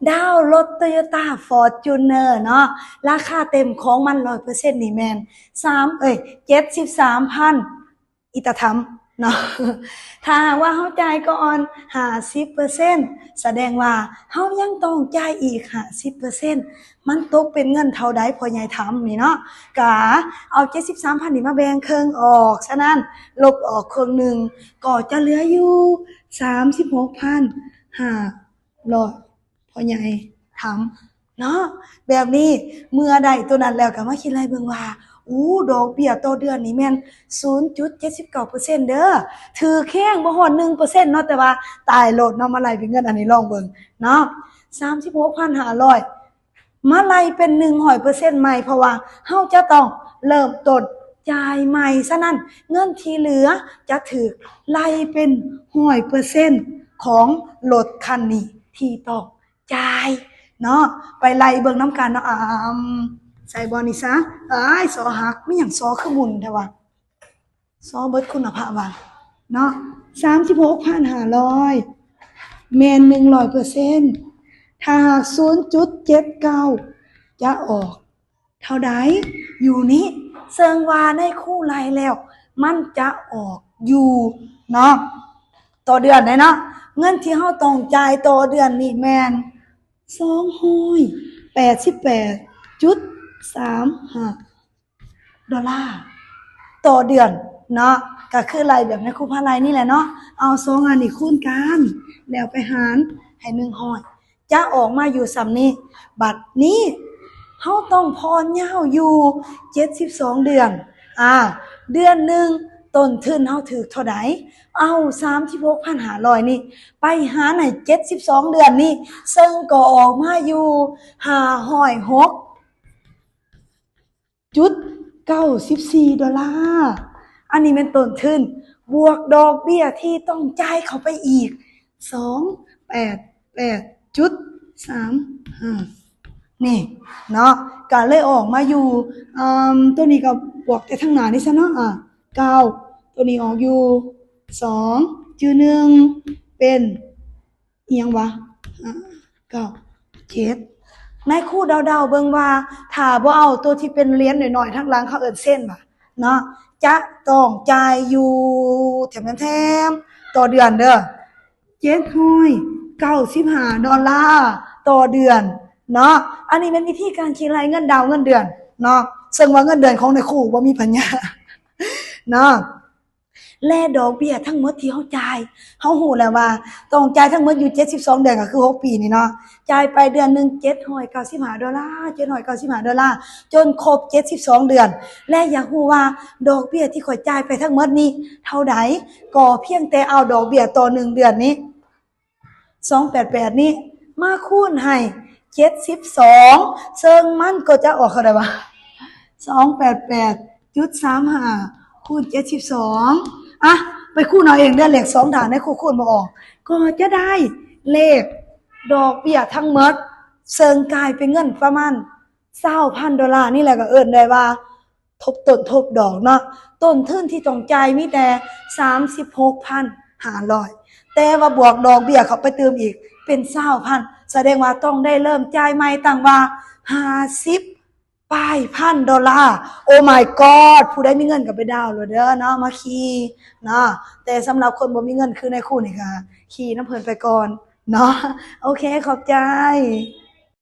ດາວລົດ Toyota Fortuner ເນາະ ລາຄາເຕັມຂອງມັນຮ້ອຍເປີເຊັນນີ້ແມ່ນສາມ ເອີຍ ເຈັດສິບສາມພັນ ອີຕາທຳເນາະ. ຖ້າຫາກວ່າເຮົາຈ່າຍກ່ອນຫ້າສິບເປີເຊັນ ສະແດງວ່າເຮົາຍັງຕ້ອງຈ່າຍອີກຫ້າສິບເປີເຊັນ ມັນຕົກເປັນເງິນເທົ່າໃດ ພໍ່ໃຫຍ່ທຳນີ້ເນາະ? ກະເອົາເຈັດສິບສາມພັນນີ້ມາແບ່ງເຄິ່ງອອກ ສະນັ້ນລົບອອກເຄິ່ງໜຶ່ງ ກໍຈະເຫຼືອຢູ່ສາມສິບຫົກພັນຫ້າຮ້ອຍ ພໍ່ໃຫຍ່ທຳເນາະ. ແບບນີ້ເມື່ອໄດ້ໂຕນັ້ນແລ້ວ ກໍມາຄິດໄລ່ເບິ່ງວ່າ ອູ້ ດອກເບ້ຍຕໍ່ເດືອນນີ້ແມ່ນສູນຈຸດເຈັດສິບເກົ້າເປີເຊັນເດີ ຖືກແຮງ ບໍ່ຮອດໜຶ່ງເປີເຊັນເນາະ ແຕ່ວ່າຕາຍໂລດເນາະ. ມາໄລ່ເປັນເງິນ ອັນນີ້ລອງເບິ່ງເນາະ ສາມສິບຫົກພັນຫ້າຮ້ອຍ ມາໄລ່ເປັນໜຶ່ງຮ້ອຍເປີເຊັນໃໝ່ ເພາະວ່າເຮົາຈະຕ້ອງເລີ່ມຕົ້ນຈ່າຍໃໝ່. ສະນັ້ນເງິນທີ່ເຫຼືອຈະຖືກໄລ່ເປັນຮ້ອຍເປີເຊັນຂອງລົດຄັນນີ້ທີ່ຕ້ອງຈ່າຍເນາະ. ໄປໄລ່ເບິ່ງນຳກັນເນາະ. ອາ ໃສ່ບ່ອນນີ້ຊະ. ອ້າຍ ສໍຫັກ ມີຫຍັງສໍຄືໝຸ່ນແທ້ວະ? ສໍເບິດຄຸນນະພາບວ່າເນາະ ສາມສິບຫົກພັນຫ້າຮ້ອຍ ແມ່ນໜຶ່ງຮ້ອຍເປີເຊັນ ຖ້າຫາກສູນຈຸດເຈັດເກົ້າ ຈະອອກເທົ່າໃດ? ຢູ່ນີ້ ເຊິ່ງວ່າໃນຄູໄລ່ແລ້ວ ມັນຈະອອກຢູ່ເນາະ ຕໍ່ເດືອນເດ້ເນາະ. ເງິນທີ່ເຮົາຕ້ອງຈ່າຍຕໍ່ເດືອນນີ້ແມ່ນສອງຮ້ອຍແປດສິບແປດຈຸດສາມຫ້າ ດອນລາຕໍ່ເດືອນເນາະ. ກໍຄືໄລ່ແບບໃນຄູພາໄລ່ນີ້ແຫຼະເນາະ ເອົາສອງອັນນີ້ຄູນກັນ ແລ້ວໄປຫານໃຫ້ໜຶ່ງຮ້ອຍ ຈະອອກມາຢູ່ສ່ຳນີ້. ບັດນີ້ເຮົາຕ້ອງຜ່ອນຍາວຢູ່ເຈັດສິບສອງເດືອນ ອາ ເດືອນໜຶ່ງຕົ້ນທຶນເຮົາຖືກເທົ່າໃດ? ເອົາສາມສິບຫົກພັນຫ້າຮ້ອຍນີ້ໄປຫານໃຫ້ເຈັດສິບສອງເດືອນນີ້ ເຊິ່ງກໍອອກມາຢູ່ຫ້າຮ້ອຍຫົກ ຈຸດເກົ້າສິບສີ່ດອນລາ. ອັນນີ້ແມ່ນຕົ້ນທຶນ ບວກດອກເບ້ຍທີ່ຕ້ອງຈ່າຍເຂົ້າໄປອີກ ສອງແປດແປດຈຸດສາມຫ້າ ນີ້ເນາະ ກໍເລີຍອອກມາຢູ່ ເອີ່ມ ຕົວນີ້ກໍບວກແຕ່ທາງໜ້ານີ້ຊະເນາະ ອາ ເກົ້າ ຕົວນີ້ອອກຢູ່ສອງ ຈື່ໜຶ່ງ ເປັນ ອີ່ຫຍັງວະ ຫ້າ ເກົ້າ ເຈັດ ນາຍຄູເດົາໆເບິ່ງວ່າ ຖ້າບໍ່ເອົາຕົວທີ່ເປັນຫຼຽນນ້ອຍໆທາງຫຼັງ ເຂົາເອີ້ນເຊັນຫວາເນາະ ຈະຕ້ອງຈ່າຍຢູ່ ແຖມໆໆ ຕໍ່ເດືອນເດີ ເຈັດຮ້ອຍເກົ້າສິບຫ້າດອນລາຕໍ່ເດືອນເນາະ. ອັນນີ້ແມ່ນວິທີການຄິດໄລ່ເງິນດາວເງິນເດືອນເນາະ ເຊິ່ງວ່າເງິນເດືອນຂອງນາຍຄູບໍ່ມີປັນຍາເນາະ. ແລະ ດອກເບ້ຍທັງໝົດທີ່ເຮົາຈ່າຍ ເຮົາຮູ້ແລ້ວວ່າຕ້ອງຈ່າຍທັງໝົດຢູ່ເຈັດສິບສອງເດືອນ ກໍຄືຫົກປີນີ້ເນາະ ຈ່າຍໄປເດືອນໜຶ່ງເຈັດຮ້ອຍເກົ້າສິບຫ້າດອນລາ ເຈັດຮ້ອຍເກົ້າສິບຫ້າດອນລາ ຈົນຄົບເຈັດສິບສອງເດືອນ ແລະ ຢາກຮູ້ວ່າດອກເບ້ຍທີ່ຂ້ອຍຈ່າຍໄປທັງໝົດນີ້ເທົ່າໃດ ກໍພຽງແຕ່ເອົາດອກເບ້ຍຕໍ່ໜຶ່ງເດືອນນີ້ ສອງແປດແປດນີ້ມາຄູນໃຫ້ເຈັດສິບສອງ ເຊິ່ງມັນກໍຈະອອກເທົ່າໃດວະ ສອງແປດແປດຈຸດສາມຫ້າ ຄູນເຈັດສິບສອງ ອະ ໄປຄູນເອົາເອງເດີ ເລກສອງດ້ານໃນຄູຄູນບໍ່ອອກ ກໍຈະໄດ້ເລກດອກເບ້ຍທັງໝົດ ເຊິ່ງກາຍເປັນເງິນປະມານຊາວພັນດອນລານີ້ແຫຼະ ກໍເອີ້ນໄດ້ວ່າ ທົບຕົ້ນທົບດອກເນາະ ຕົ້ນທຶນທີ່ຕ້ອງຈ່າຍມີແຕ່ສາມສິບຫົກພັນຫ້າຮ້ອຍ ແຕ່ວ່າບວກດອກເບ້ຍເຂົ້າໄປຕື່ມອີກເປັນຊາວພັນ ສະແດງວ່າຕ້ອງໄດ້ເລີ່ມຈ່າຍໃໝ່ຕັ້ງວ່າຫ້າສິບປາຍພັນດອນລາ. Oh my god ຜູ້ໃດມີເງິນກໍໄປດາວໂລດເດີເນາະ ມາຂີ່ເນາະ ແຕ່ສຳລັບຄົນບໍ່ມີເງິນຄືນາຍຄູນີ້ກໍຂີ່ນຳເພິ່ນໄປກ່ອນເນາະ. ໂອເຄ ຂອບໃຈ.